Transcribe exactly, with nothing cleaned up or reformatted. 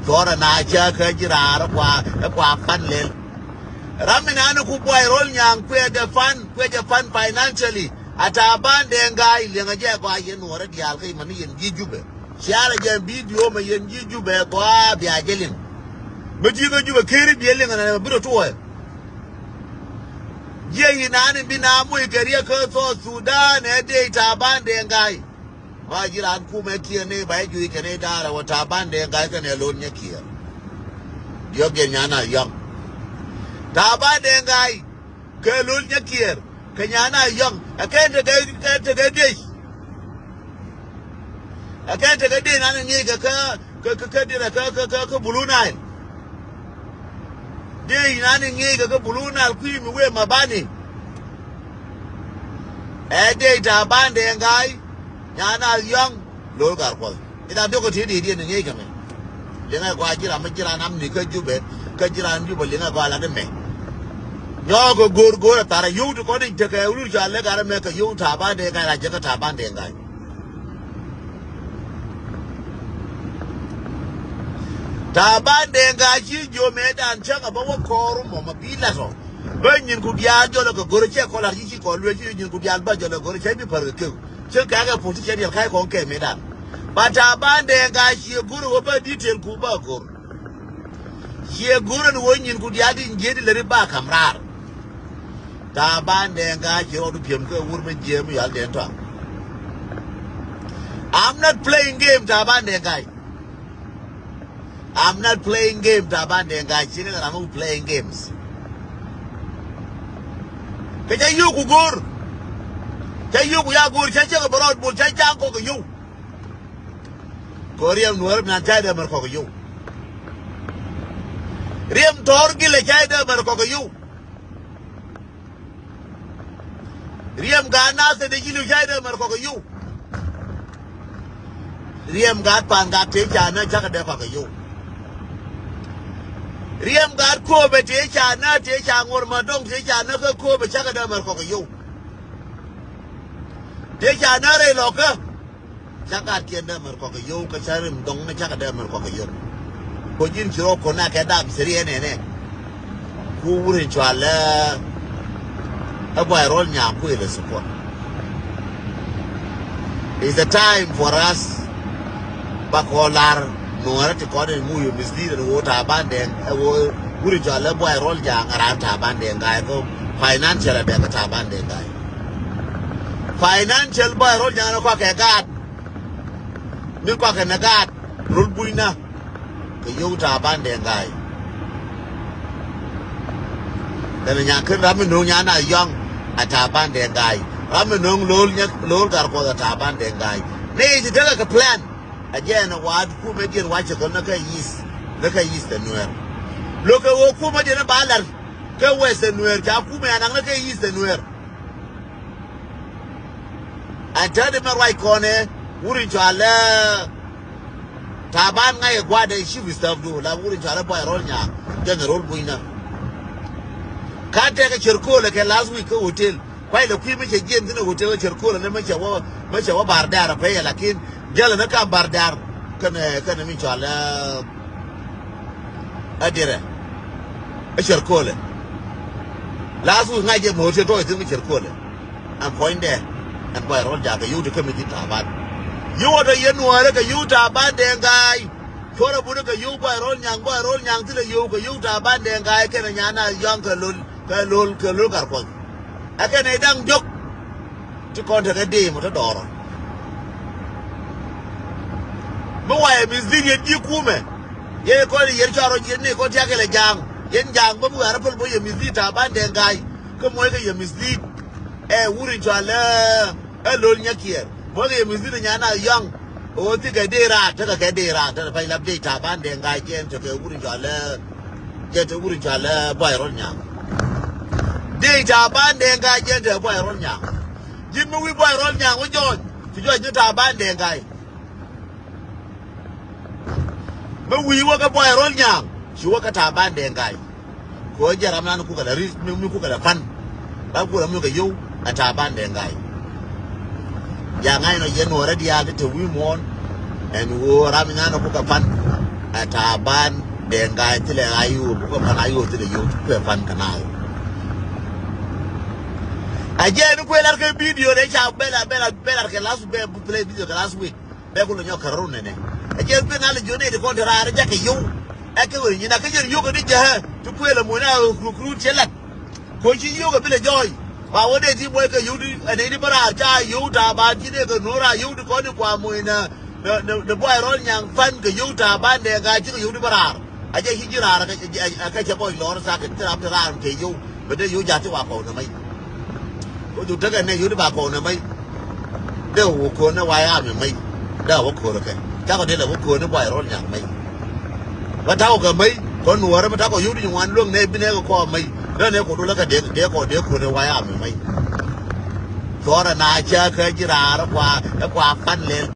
Thɔrɛ na cä kä ji̱ raar ɛ kua, ɛ kua pan lɛl. Ram mi nani ku Buay Rol Nyaŋ kuɛ jɛ pan, kuɛ jɛ pan financially. A Taban Deng Gai liɛŋɛ jɛ gɔaa yɛn Nuɔrɛ diaal kä imani yɛn ji̱ Jubɛ. Ciarɛ jɛ video mɛ yɛn ji̱ Jubɛ gɔaa bia jɛ liŋ. Mɛ ji̱ kä Jubɛ keri bia liŋ ɛnɛ mɛ bi rɔ tuɔɔyɛ. Jiɛ yi nani bi na muc kɛ riɛk kä South Sudan ɛ dee Taban Deng Gai. Ma ji̱ raan kumɛ kiɛ ni ba i̱ juic kɛn i̱ da̱a̱rɛ wä Taban Deng Gai kɛn ɛ lo̱l nyɛ kiɛɛr. Diɔ̱k jɛ nyan a yɔ̱ŋ. Taban Deng Gai kɛ lo̱l nyɛ kiɛɛr kɛ nyan a yɔ̱ŋ. Ɛ kɛn tekɛ, kɛn tekɛ diec. Ɛ kɛn tekɛ diec nan ŋi̱i̱c kɛ kä, kä, kä, kä dirɛ kä, kä, kä, kä Blue Nile. Diec nan ŋi̱i̱c kɛ kä Blue Nile kui̱ mi wee ma bani. Ɛ diec Taban Deng Gai. Nyan a yɔ̱ŋ lo̱l gar kuɔth. Ita diɔk kä ti diec diɛn ŋi̱i̱c kɛ mɛ. Liŋɛ gɔaa ji̱ ram mi ji̱ ran am ni kä Jubɛ, kä ji̱ ran Jubɛ liŋɛ gɔaa lat mɛ. Nyɔɔk kɛ go̱o̱r go̱o̱r a thar a yio̱w ti kɔn i̱ tekɛ wulur ca lek ar mɛ kɛ yio̱w Taban Deng Gai ra jɛ kä Taban Deng Gai. Taban Deng Gai ci jiö mëëdan cäŋ a bä wä kɔɔr mɔ ma bi lat ɔ. Bä nyin ku diaal jɔl kɛ go̱r cɛ kɔl ar ci ci kɔl luee ci nyin ku diaal bä jɔl kɛ go̱r cɛ bi pär kɛ kek. Cä kɛ kɛ puɔ̱th ti cɛ diɛl ka̱c kɔn kɛ mëëdan. Ba Taban Deng Gai ciɛ go̱r wä bä detail ku bä go̱r. Ciɛ go̱r ɛn wä nyin ku diaal di jiet di lät i̱ ba ka̱m raar. Taban Deng Gai ci rɔɔdu piɛm kä wur mi jiɛɛm yal Deng Tɔaŋ. I'm not playing game, Taban Deng Gai. I'm not playing game, Taban Deng Gai. Ci ni ram mi playing games. Kɛ ca yio̱w ku go̱o̱r. Ca yio̱w ku ya go̱o̱r, ca cɛ kɛ bɛ rɔɔd bol, ca ca kɔk kɛ yio̱w. Kɛ riɛm Nuɔr mi nan ca dee mɛr kɔk kɛ yio̱w. Riɛm Tɔɔr Gilɛ ca dee mɛr kɔk kɛ yio̱w. Riɛm gaat Nathir de ji̱ li̱w ca dee mɛr kɔk kɛ yio̱w. Riɛm gaat Pan gaat tëë ca nä cakɛ dee kɔk kɛ yio̱w. Riɛm gaat Kööbɛ tëë ca nä tëë ca ŋuɔr ma dɔŋ tëë ca nä kä Kööbɛ cakɛ dee mɛr kɔk kɛ yio̱w. Tëë ca nä rɛy lɔkä. Ca gat kiɛn dee mɛr kɔk kɛ yio̱w kä ca rim dɔŋ ni cakɛ dee mɛr kɔk kɛ yio̱w. Ko ji̱n ci rɔ kɔn a kɛ dam siri ɛn ɛnɛ. Ku wur in cɔal ɛ Buay Rol Nyaŋ ku ilɛ support. It's a time for us. Ba kɔ lar Nuɔrɛ ti kɔn in mu yio̱w mislead ɛn woo Taban Deng ɛ woo wur in cɔal ɛ Buay Rol Nyaŋ ɛ ran Taban Deng Gai kɔ financial ɛ bɛk ɛ Taban Deng Gai. Financial Buay Rol Nyaŋ ni kɔakɛ gaat. Ni kɔakɛ ni gaat rol bunyna. Kɛ yio̱w Taban Deng Gai. Kɛnɛ nyan ken ram mi no̱o̱ŋ nyan a yɔ̱ŋ a Taban Deng Gai. Ram mi no̱o̱ŋ lo̱o̱l nyɛ lo̱o̱l gar kuɔth a Taban Deng Gai. Ni i̱ ti tekɛ kɛ plan. A jɛɛn a wa̱a̱ kumɛ diɛn wa̱a̱ cɛ kɔn ni kɛ yith ni kɛ yith ɛ Nuɛr. Lo̱kɛ ɣöö kumɛ diɛn ba lar kɛ wɛth ɛ Nuɛr ca kumɛ anaŋ ni kɛ yith ɛ Nuɛr. Ɛn täätdɛ mɛ ruac kɔnɛ wur in cɔal ɛ Taban ŋa̱c ɛ gua̱dɛ chief staff du la wur in cɔal ɛ Buay Rol Nyaŋ general bunyna. Ka tɛkɛ cɛr köölɛ kɛ last week kä hotel kuay lɛ kui̱ mi cɛ jiɛn thi̱n ɛ hotel kä cɛr köölɛ ni mi cɛ wä mi cɛ wä bar dɛ̈r ɛ pɛyɛ lakin jälɛ ni kam bar dɛ̈r kɛnɛ kɛnɛ mi cɔal ɛ Ɛ dirɛ ɛ cɛr köölɛ. Last week ŋa̱c jɛ mo̱o̱r cɛ tɔɔc thi̱n kä cɛr köölɛ. Ɛn puɔ̱nydɛ ɛn Buay Rol Nyaŋ kɛ yio̱w ti kä mi thi̱n Taban. Yio̱w ɛ tɔ yɛn Nuäärä kɛ yio̱w Taban Deng Gai. Cuɔrɛ bunä kɛ yio̱w Buay Rol Nyaŋ, Buay Rol Nyaŋ thilɛ yio̱w kɛ yio̱w Taban Deng Gai kɛnɛ nyan a yɔ̱ŋ kɛ lo̱l kɛ lo̱l kɛ lo̱l kar kuɔth. Ɛ kɛnɛ i̱ da̱ŋ diɔ̱k. Ti kɔn tekɛ dee mɔ te dɔɔrɔ. Mi wayɛ mislead yɛn ji̱ kumɛ. Yɛn kɔn yɛn cɔal rɔ yɛn ni kɔn tiak kɛ lɛ ja̱a̱ŋ. Yɛn ja̱a̱ŋ bä mi wɛ̈ɛ̈r päl bä yɛ mislead Taban Deng Gai. Kä muɔc kɛ yɛ mislead. Ɛ wur in cɔal ɛ ɛ lo̱l nyɛ kiɛɛr. Muɔc kɛ yɛ mislead nyan a yɔ̱ŋ. Ɣöö thikɛ dee raar tekɛ kɛ dee raar tekɛ pɛc lap dee Taban Deng Gai jɛn tekɛ wur in cɔal ɛ jɛn tekɛ wur in cɔal ɛ Buay Rol Nyaŋ. Dee Taban Deng Gai jɛn tekɛ Buay Rol Nyaŋ. Ji̱n mi wi̱i̱ Buay Rol Nyaŋ wä jɔɔc ci jɔɔc ni Taban Deng Gai. Mi wi̱i̱ wä kɛ Buay Rol Nyaŋ ci wä kɛ Taban Deng Gai. Kɛ ɣöö jɛ ram nan kukɛ lɛ ri̱t mi kukɛ lɛ pan. Ram kukɛ lɛ mi kɛ yio̱w ɛ Taban Deng Gai. Ya ŋa̱c nɔ yɛn Nuäärä diaal ti te wi̱i̱ muɔ̱ɔ̱n. Ɛn ɣöö ram nan kukɛ pan. Ɛ Taban Deng Gai thilɛ a yio̱o̱, kɛ pan a yio̱o̱ thilɛ yio̱o̱, kuɛ pan kɛ na yio̱o̱. A jɛ ni kuɛ lar kɛ video de ca bɛ lar, bɛ lar, bɛ lar kɛ last, bɛ play video kɛ last week. Bɛ kulɛ nyɔk kɛ run nɛnɛ. A jɛ bi ŋa̱l ji̱ nɛ di kɔn ti raar jakɛ yio̱o̱. Ɛ kɛ ɣöö nyin a kä jɛ yio̱o̱ kɛ di jɛ ti kuɛ lɛ mun a ruk run cɛ lat. Ko ci yio̱o̱k ɛ bi lɛ jɔɔy. Ba wä dee ti muɔc kɛ yio̱w di, ɛ nɛy di bä raar ca yio̱w Taban ci dee kɛ nuɔ̱ɔ̱r a yio̱w di kɔn di kua muɔc nɛ, nɛ, nɛ, nɛ buay rɔl nyaŋ pan kɛ yio̱w Taban Deng Gai ci kɛ yio̱w di bä raar. A jɛ ci ji̱ raar ɛ kɛ, ɛ, ɛ, ɛ kɛ cɛ bɔc lɔr thaak kɛ ti ram ti raar kɛ yio̱w. Bɛ dee yio̱w ja̱ ti wa kɔw nɛ mɛy. Ko dhuk tekɛ nɛ yio̱w di ba kɔw nɛ mɛy. Dee wä ko̱n ni White Army mɛy. Dee wä ko̱n kɛ. Cakɔ dee lɛ wä ko̱n ni buay rɔl nyaŋ mɛy. Bä takɔ kɛ mɛy. Kɔn nuɔ̱ɔ̱rä mi takɔ yio̱w di nyin wan luäŋ nɛ bi nɛ kɛ kɔɔ mɛy. Dee nɛ kɔ dulä kɛ dee, dee kɔ dee ko̱n ni White Army mɛy. Thɔrɛ na cä kä ji̱ raar ɛ kua, ɛ kua pan lɛl.